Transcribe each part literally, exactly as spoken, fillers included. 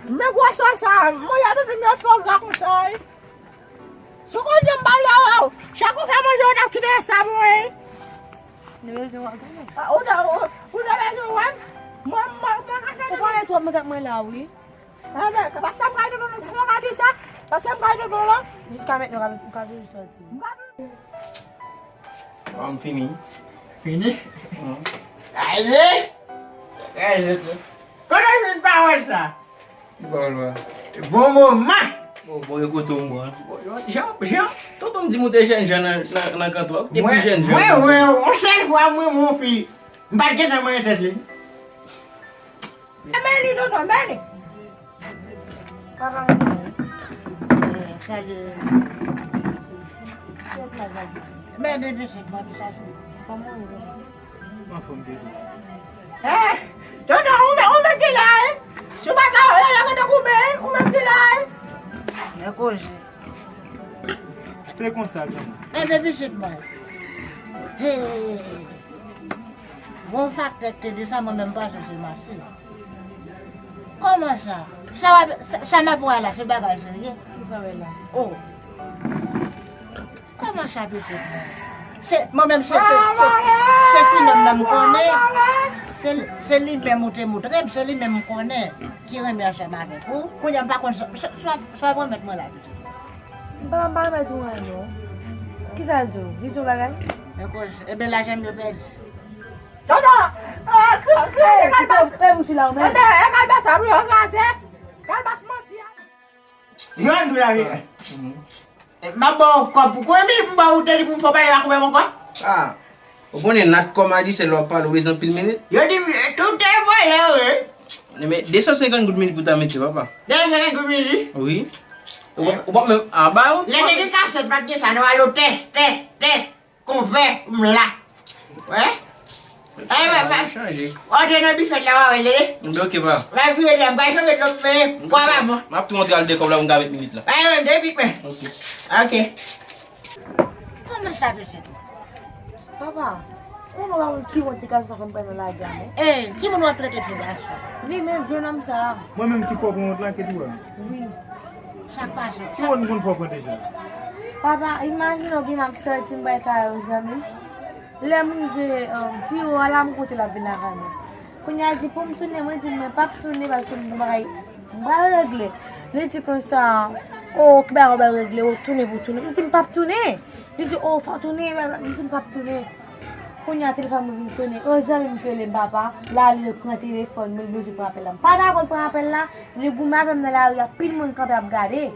Men gwosè sa, mwen ya tout moun yo fè w gra konsa, wi. Si w konn jan m pale avè w, chak ou fè manje, w t ap kite rès sa pou mwen, wi. Nou bezwen w ap gade. Ah, ou ta, ou, ou ta bezwen wè m? Mwen, mwen, mwen ka fè. Ou pale twòp, mwen t ap mwen la, wi. Ah, men, paske m ka di nou, nou ka di sa, paske m ka di nou la. Jiska mentnan, ou ka, ou ka toujou sòti. M ka toujou. Bon, m fini. Fini? Aye! Aye, tou. Kote w jwenn pawòl sa? Ki pawòl la? Bon moman! Bon, bon, yo kote w mwen. Bon, yo, Jean, Jean, tonton m di m ou te jènjan nan, nan, nan kantò. Ou te pi jènjan. Mwen, mwen, yon sèl fwa, mwen, mon fi. M pa t gentan mwen tèt li. Men li, tonton, men li. Kòman ou ye? Eh, salut. Kiyès la, sa? Men depi se mwen ki sa. Kòman ou ye? Anfòm, Dodo. Eh, tonton, ou menm, ou menm ki la, wi. Si w pa ta wè la, mwen te goumen, ou menm ki la, wi. Men koze. Se konsa, granmoun. Eh, men pitit mwen. Hey. Bon faktè ki te di sa, mwen menm m panse se masi. Kòman sa? Sa w ap, sa, sa m ap wè la, se bagay serye? Ki sa w wè la? Oh. Kòman sa pitit mwen? Se, mwen menm se, se, se, se ti nonm nan m konnen. Se, se li menm ou te moutre m, se li menm m konnen ki renmen ansanm avèk ou. Kounye a m pa konn sa, sa, sa, sa w ap remèt mwen la pitit. M pa, m pa remèt ou anyen non. Kisa l di w? Li di w bagay? Ebyen lajan m yo pèdi. Tonton, eh, k-, k-, kalbas. Pe bouch la ou menm. Enben, e kalbas la pou yo kraze. Kalbas manti a. Yo ann dwe la vini. M ap ba w kòb pou koumen, m ba w te di pou m fè w pale la koumen ankò. Ah. Ou konnen nat kòm a di se lè w ap pale w bezwen anpil minit. Yo di m tout te voye wi. Men de san senkant goud minit pou ta mete papa. De san senkant goud minit? Wi. Ou pa, ou pa menm aba yo. Lè te gen kasèt pa t gen sa non, alo tès, tès, tès. Konpè, m la. Wè? Ay, wè, wè. Chanje. Antre nan bifèt la, wè, wè, lele. Bloke pa. Wè, vire lè, m pral chanje lòt men, pwa pa bon. M ap tou antre al de kòb la pou m ka met minit la. Ay, wè, depi men. Ok. Ok. Kòman sa, pitit? Papa, konnen w pa konn ki wont ti gason sa fè m pran nan lage a, non? Eh, ki moun w ap trete ti gason? Li menm, jennonm sa a. Mwen menm ki fè w pran wont la, Ketura? Wi. Sa k pase? Ki wont moun fè w pran deja? Papa, imajine w byen m ap sòti, m pral kay yon zanmi. Lè m rive, um, pi wo a la, m koute l ap vin lakay mwen. Kounye a, l di pou m tounen, mwen di l, mwen p ap tounen paske m gen bagay m pral regle. Li di konsa, o, ki bagay w pral regle, o, tounen pou tounen. M di m p ap tounen. Li di, o, fò w tounen, m di m p ap tounen. Kounye a, telefòn mwen vin sonnen. Yon zanmi m ki rele m papa, l ale pran telefòn mwen, li bezwen pran apèl la. M pa dakò l pran apèl la, li goumen avè m nan lari a, pil moun kanpe ap gade.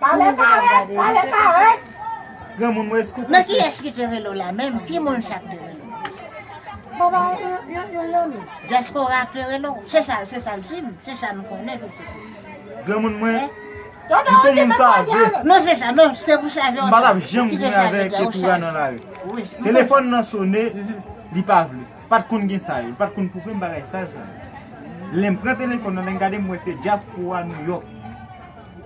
Pale kawèt, pale kawèt. Granmoun mwen, èske w panse... Men kiyès ki te rele w la menm? Ki moun sa k te rele w? Papa, yon, yon, yon zanmi. Dyaspora k te rele w? Se sa, se sa l di m, se sa m konnen pitit. Granmoun mwen, m se yon moun save. Non, se sa, non, se pou save. M pa t ap janm goumen avèk Ketura nan lari. Telefòn nan sonnen, li pa vle. Pa t konn gen sa yo, li pa t konn pou vle m bagay sal sa yo. Lè m pran telefòn nan, lè m gade m wè se dyaspora Nouyòk.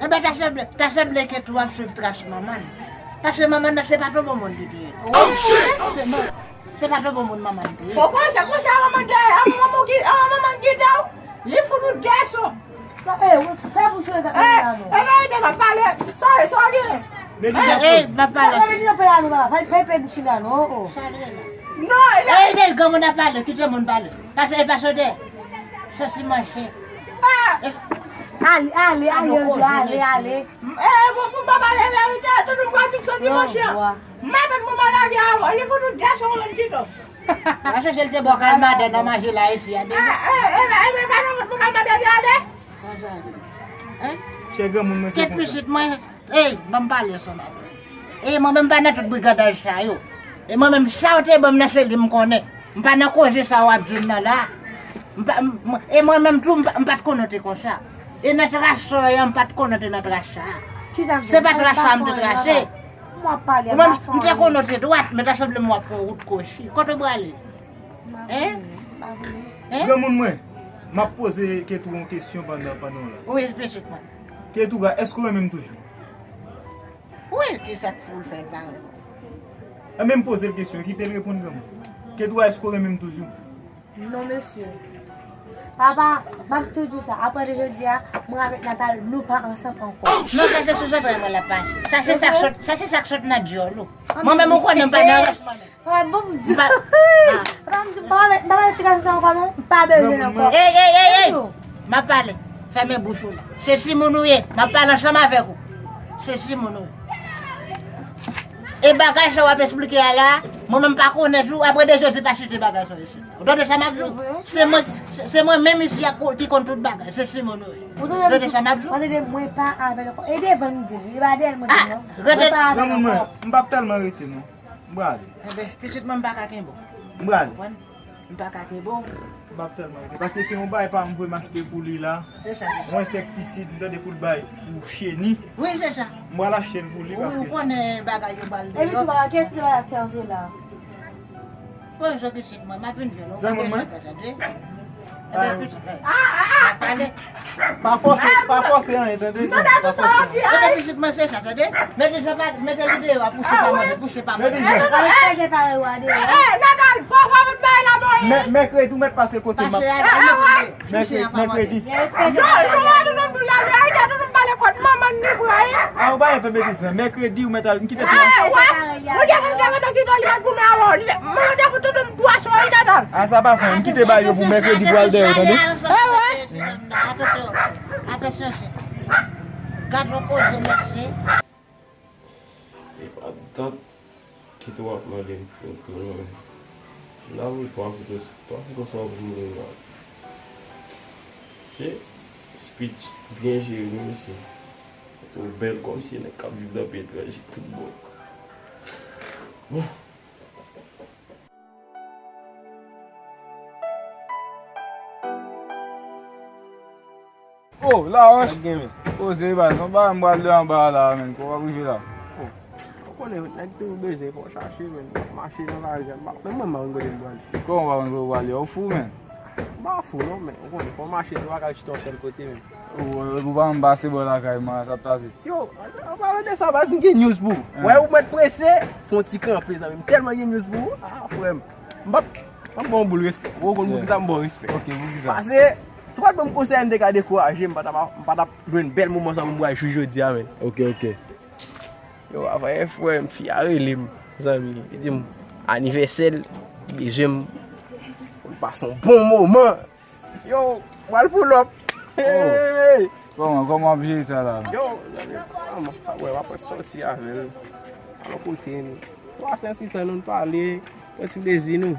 Enben, ta sanble, ta sanble ke tou w ap swiv tras manman l. Paske manman nan se pa t yon bon moun li te ye. Oh, shit! Se, se pa t yon bon moun manman l te ye. Pokwa se konsa manman l te ye? An manman ki, an manman ki te w? Li fout ou dèso. Sa, eh, ou fè pou sou e gade la non. Eh, verite, m ap pale. Sa, sa w gen? Eh, eh, m ap pale. Sa, verite, nan pale la non, papa. Fè, fè, fè bouch la non, oh. Sa l ye la? Non, e la. Eh, men granmoun ap pale, kite moun pale. Pase, e pase de. Santi manche. Ah! Ale, ale, ale, ale, ale. Eh, bon, pou m pa pale verite, tout moun va di m santi manche. Matant mwen maladi a, li fout ou dèso mwen kite w. Paske si l te ba w kalmada nan manje la isi a deja. Eh, eh, eh, eh, pa nan manje kalmada li ale. Sa sa. Hein? Chè granmoun mwen se konsa. Kèt pitit mwen. Ey, ban m pale ansanm avè w. E mwen menm m pa nan tout brigadaj sa yo. E mwen menm sa w te ban m nan se li m konnen. M pa nan koze sa w ap di m nan la. M pa, m, m, e mwen menm tou m pa, m pa t konnen w te konsa. E nan tras sa w ye a m pa t konnen w te nan tras sa a. Se pa tras sa a m te trase. Mwen menm m te konnen w te dwat, men ta sanble m w ap pran wout kwochi. Kote w prale? Hein? Hein? Granmoun mwen, m ap poze Ketura yon kesyon pandan, pandan w la. Wi, pitit mwen. Ketura, èske w renmen m toujou? Wi, kisa k fè w fè l parèt? Enben, m poze l kesyon, kite l reponn granmoun. Ketura, èske w renmen m toujou? Non, mesye. Papa, m ap tou di w sa, apre de jodi a, mwen avèk Natal, nou pa ansanm ankò. Non, sa se sou zòrèy mwen l ap pase. Sa se sa k sot, sa se sa k sot nan dyòl ou. Mwen menm ou konnen m pa nan rès mwen menm. Papa, bon, m di. M pa, ah. Papa, m di, papa, m pa vle ti gason sa ankò non, m pa bezwen l ankò. Ey, ey, ey, ey! M ap pale. Fèmen bouch ou la. Se timoun ou ye. M ap pale ansanm avèk ou. Se timoun ou ye. E bagay sa w ap esplike a la, mwen menm pa konnen tou, apre de Jezi pa site bagay sa yo isi. Ou tande sa m ap di w? Se mwen, se, se mwen menm isi a ko-, ki konn tout bagay. Se timoun ou ye. Ou tande sa m ap di w? Ou tande mwen pa avè l ankò. E devan m di, e pa dèyè l mwen di non. Mwen pa avè l ankò. Granmoun mwen, m p ap tèlman rete non. M prale. Enben, pitit mwen m pa ka kenbe w. M prale. Konprann? M pa ka kenbe w. M p ap tèlman rete. Paske se yon bagay pa m vre m achte pou li la. Se sa, se sa. Yon ensektisid, m tande pou l bay pou cheni. Wi, se sa. M pral achte l pou li paske. Ou konnen bagay yo pral deyò. Epi tou, papa, kiyès ki te bay aksè antre la? Poze w pitit mwen, m ap vin jwenn ou. Granmoun mwen. Ebyen, pitit, eh, n ap pale. Pa fòse, pa fòse anyen, tande? Tande tout sa w ap di, ay. Ebyen, pitit mwen, se sa, tande? Mete sa pa, mete li deyò a, pouse pa manje, pouse pa manje. Mete sa. Mete sa parèy ou a deyò. Eh, Natal, fò w pa met bay la mwen. Mè-, mèkredi, ou mèt pase kote m ap. Pase a, mèkredi. Mèkredi. Yo, yo, a tounen pou lave, ay, a tounen pale kot manman ni bra, wi. A, ou pa yon pè mete sa. Mèkredi, ou mèt al, m kite sa. Eh, wè. Ou te, ou te, ou te kite li al goumen avè w. Mwen, ou te fout tounen pwason, wi, Natal. A, sa pa fè, m kite ba yo pou mèkredi pou al dèyè, tande? Atansyon, atansyon, chè. Gad yon koze, mesye. E pa dat ki tou ap mande m foto, non. M ta voye twa foto, twa foto sa w voye la. Se speech byen jere, wi, mesye. Foto bèl kòmsi e nèg k ap viv nan peyi etranje tout bon. Bon. Oh, Laroche. Sa k gen, men? Poze, baz. Yon bagay m pral de anba a la, men. Kòman w ap rive la? Oh, ou konnen, nèg toujou bezwen fò chache, men. M ap mache nan lari a, m pa, menm mwen, m pa konn kote m prale. Kòman w pa konn kote w prale? Ou fou, men. M pa fou, non, men. Ou konnen, fò w mache, tou pa ka chita yon sèl kote, men. Ou, ou pa janm pase bò lakay mwen, sa t pase. Yo, an palan de sa, baz, m gen news pou ou. Wè, ou mèt prese, fè yon ti kanpe, zanmi m. M tèlman gen news pou ou. Ah, frè m. M p ap, m p ap ba w boul respè. Ou konn poukisa m ba w respè? Ok, poukisa? Paske, si w pa t ban m konsèy, m te ka dekouraje, m pa t ap, m pa t ap jwenn bèl moman sa pou m pral jwi jodi a, men. Ok, ok. Yo, avanyè frè m, fi a rele m, zanmi. Li di m, anivèsè l, li bezwen m pou n pase yon bon moman. Yo, m pral pull up. Oh. Hey! Kòman, kòman w ap jere sa la? Yo, zanmi, ah, m ap, wè, m ap sòti avè l. Alò kote n. Pase yon ti tan nou, n pale, pran ti plezi nou.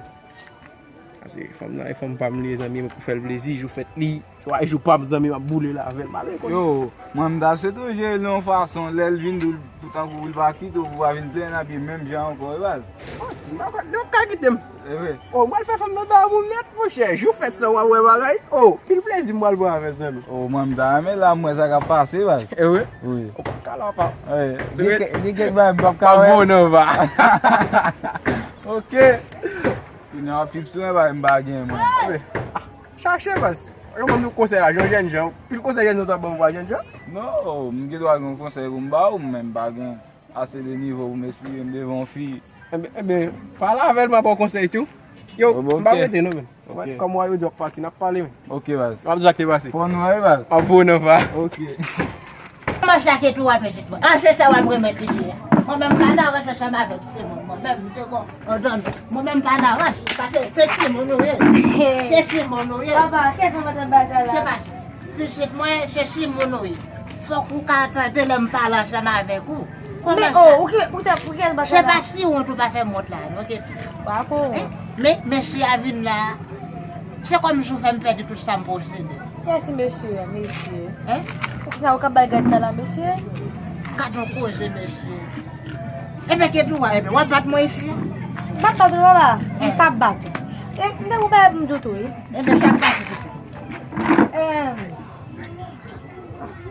Paske fanm nan e fanm pa m li ye, zanmi, pou fè l plezi, jou fèt li. Jou a jou pa m, zanmi, m ap boule l avè l. Malè konnen. Yo, mwen, m ta swete w jere l yon fason, lè l vin di w pou tankou pou l pa kite w, pou w pa vin plenyen apye menm jan ankò, wi, baz. Manti, m pa kwè, li p ap ka kite m. E vre. Oh, m pral fè fanm nan damou m nèt, monchè. Jou fèt sa, w ap wè bagay. Oh, pil plezi m pral pran avè l, zanmi. Oh, mwen, m ta renmen la, m wè sa k ap pase, baz. E vre? Wi. Ou p ap ka la, pa. Wi. Gen kè-, gen kèk bagay m p ap ka wè. Pa bon, non, pa. Ok. Kounye a w ap trip sou mwen, bagay m pa gen, mwen. Wi. Ah, chache, baz. Yo ban m yon konsèy la, jan jèn jan. Pil konsèy jèn jan ta ban m, pa jèn jan. Non, m gen dwa gen yon konsèy pou m ba ou, men m pa gen ase de nivo pou m eksprime m devan yon fi. Enben, enben, pale avè l, m a ba w konsèy tou. Yo, m pa rete non, men. Ok. Kòm w a yo di w ap pati, n ap pale, men. Ok, baz. M ap di w sa k te pase. Fò nou ale, baz. M ap voye w nan va. Ok. Kòman sa ke tou ap ejit mwen? An, se sa w ap remèt li di a. Mwen menm pa nan rans ansanm avèk timoun. Mwen menm, m te gon, on don. Mwen menm pa nan rans. Paske se timoun ou ye. Se timoun ou ye. Papa, kè fè madan bagay la. Se pa sa. Pitit mwen, se timoun ou ye. Fòk ou ka tande lè m pale ansanm avèk ou. Men, oh, ou ki, ou te, ou ki al batay la? Se pa si wont ou pa fè m wont la, non, Keti. Pa ko. Eh, men, mesye a vin la. Se kòmsi w fè m pèdi tout sa m posede. Kiyès mesye a, mesye? Hein? Poukisa ou ka bay gad sa la, mesye? Gad yon koze, mesye. Enben, Keti, w a, enben, w ap bat mwen isi a? M p ap bat ou, papa. M p ap bat ou. E, m te gon bagay pou m di w tou, wi. Enben, sa k pase, mesye? Em,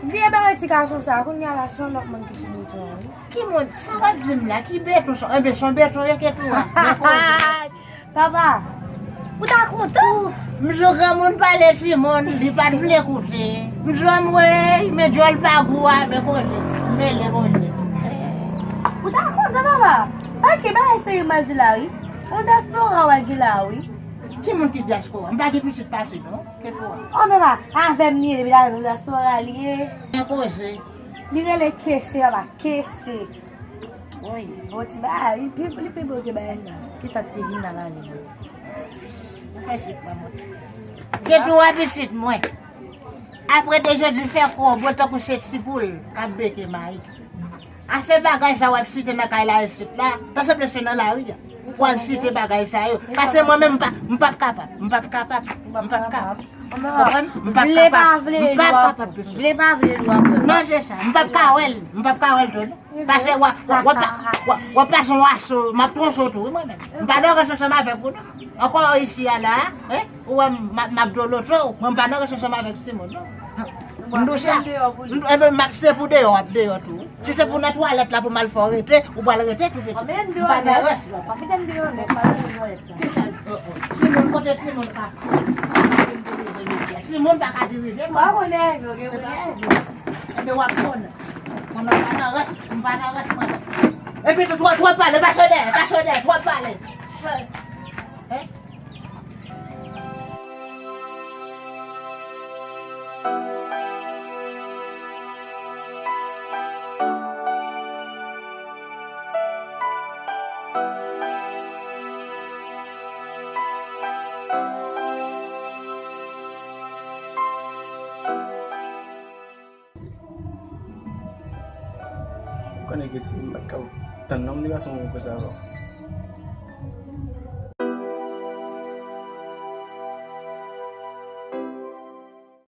bliye bare ti gason sa, kounye a la, se yon lòt moun ki sou beton an, wi. Ki moun? Sa w ap di m la? Ki beton sa? Enben, se yon beton ye, Keti, a. Men koze. Papa, ou ta kontan? M di w granmoun pale timoun, li pa t vle koute. M di w anmwey, men dyòl pa gou a, men koze. M mele koze. Ou ta kontan, papa? Paske bagay serye m al di la, wi. Yon dyaspora w al gen la, wi. Ki moun ki dyaspora? M pa gen pitit pase non. Ke fwa? Oh, papa, avè m li ye, depi l avè m nan dyaspora li ye. Nan koze. Li rele Kese, papa, Kese. Wi. Bon, ti bagay, li pi, li pi bon ke bagay la. Kisa te vin nan la li? Ou fè sit mwen monte. Gen twa pitit mwen. Apre de jodi fè kò, bon tankou se ti poul k ap beke mayi. Afè bagay sa w ap site nan kay la isit la, ta sanble se nan lari a. W al site bagay sa yo. Paske mwen menm m pa, m p ap kapab. M p ap kapab. M p ap kapab. Konprann? M p ap kapab. M p ap kapab, mesye. Vle pa vle, l w ap wè. Non, se sa. M p ap ka wè l. M p ap ka wè l tou, non. Paske w ap, w ap, w ap, w ap pase yon aso, m ap twonse w tou, wi, mwen menm. M pa nan rans ansanm avèk ou, non. Ankò isi a la, hein? Ou wè m, m ap, m ap doloto w, mwen m pa nan rans ansanm avèk timoun, non. M di w sa. M, enben, m ap, se pou deyò, w ap deyò tou. Si se pou nan twalèt la pou m al fè w rete, ou pral rete tou, pitit. M pa nan rans. Kisa? Oh, oh. Timoun, kote timoun pa? Timoun pa ka dirije, mwen. Se pa timoun. Enben, w ap konnen. Mwen menm m pa nan rans, m pa nan rans, mwen. Epi tou, twò, twò pale, pase dèyè, pase dèyè, twò pale. Hein? Ou konnen ke ti m pa t ka tann nonm li pase yon konsa ankò.